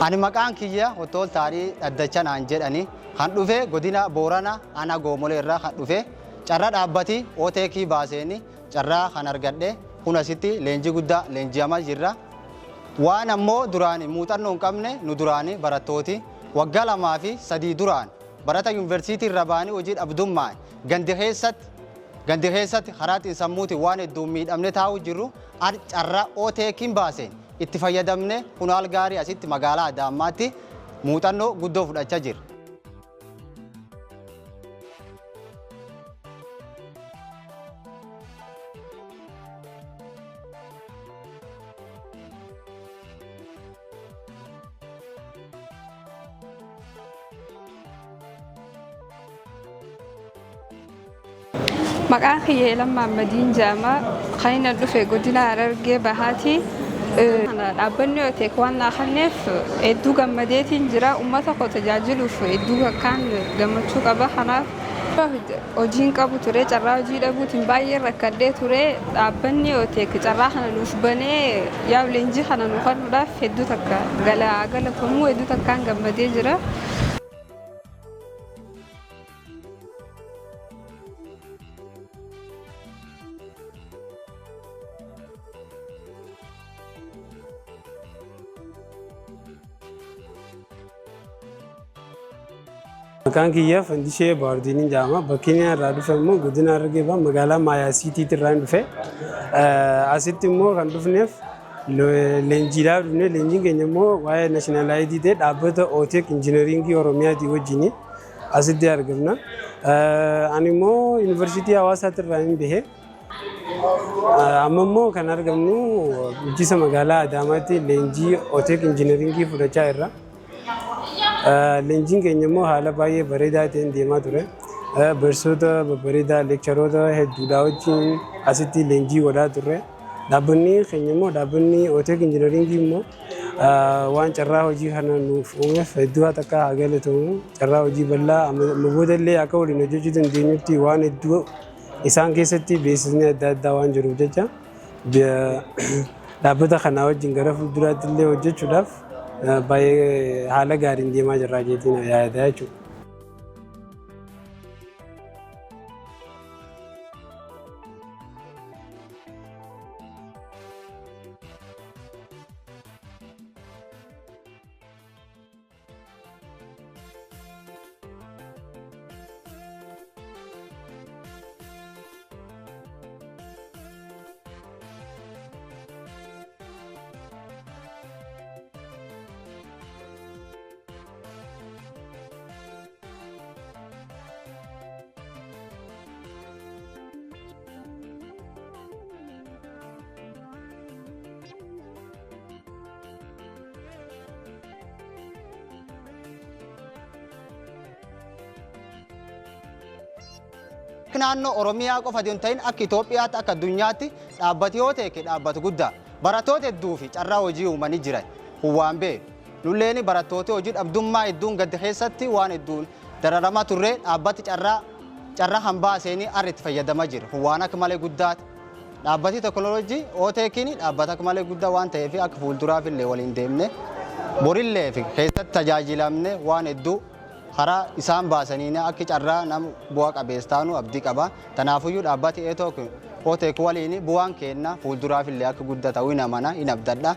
Ani maqaan kiyya Ottool Taarii Dhaddacha naan jedhani kan dhufe godina Boorana ana Goomolee irraa kan dhufe carraa dhaabbati OTEC baaseeni carraa kan argadhe kun asitti leenjii guddaa leenji'amaa jirra. Waan ammoo duraan muuxannoo hin qabne nu duraan barattooti waggaa 2 fi 3 duraan barata yuunivarsiitii irra ba'anii hojii dhabdummaan gandi keessatti karaa xiinsammuutiin waan hedduun miidhamne taa'uu jirru carraa OTEC'n baaseen itti fayyadamne kunaal gaarii asitti magaalaa Adaamaatti muuxannoo guddoo fudhachaa jirra. Maqaan kiyya Lammaa Madiin jedhama. Kan inni dhufe godina Harargee Bahaati. Dhaabbanni OTEC waan naa kenneef hedduu gammadeetiin jira. Uummata koo tajaajiluuf hedduu akkaan gammachuu qaba. Kanaaf hojiin qabu ture, carraa hojii dhabuutiin baay'ee rakkadhee ture. Dhaabbanni OTEC carraa kana nuuf banee yaa leenjii kana nu kennuudhaaf hedduu takka galatamuu, hedduu takkaan gammadee jira. Maqaan kiyya Fandishee Baardiiniin jedhama. Bakki inni irraa dhufe immoo godina Harargee Bahaa magaalaa Maayaa Siitiitti irraa dhufe. Asitti immoo kan dhufneef leenjiidhaaf dhufne. Leenjiin keenya immoo waa'ee national ID ta'e dhaabbata OTEC Injiinaringii Oromiyaatii wajjin asitti argamna. Ani immoo Yuunivarsiitii Hawaasaatti irraa hin bahe. Amma immoo kan argamnu bulchiinsa magaalaa Adaamaatti leenjii OTEC Injiinaringii fudhachaa jirra. Leenjiin keenya immoo haala baay'ee bareedaa ta'een deemaa ture. Barsiisota babbareedaa, leekcharoota hedduudhaa wajjin asitti leenjii godhaa turre. Dhaabbanni keenya immoo, dhaabbanni OTEC Injiinaringii immoo, waan carraa hojii kana nuuf uumeef hedduu haa takka haa galatomu. Carraa hojii bal'aa amma booda illee akka waliin hojjechuu dandeenyutti waan hedduu isaan keessatti beeksisni adda addaa waan jiruuf jecha dhaabbata kanaa wajjin gara fuulduraatti illee hojjechuudhaaf baay'ee haala gaariin deemaa jirra jeetiin yaada jechuudha. Naannoo Oromiyaa qofa hin ta'in, akka Itoophiyaatti, akka addunyaatti dhaabbati yoo ta'e dhaabbata guddaa barattoota hedduu fi carraa hojii uumanii jiran kun waan beeku. Nulleen barattoota hojii dhabdummaa hedduun gadda keessatti waan hedduun dararamaa turre, dhaabbati carraa hambaa seenii har'a itti fayyadamaa jira. Kun waan akka malee guddaati. Dhaabbati teekinooloojii OTEC'n dhaabbata akka malee guddaa waan ta'eef, akka fuulduraaf illee waliin deemne borillee fi keessatti tajaajilamne waan hedduu karaa isaan baasanii akka carraa nama bu'aa qabeessa taanu abdii qaba. Tanaafuyyuu dhaabbati OTEC waliin bu'aan kenna fuulduraaf illee akka guddaa ta'uu hin amana, hin abdadha.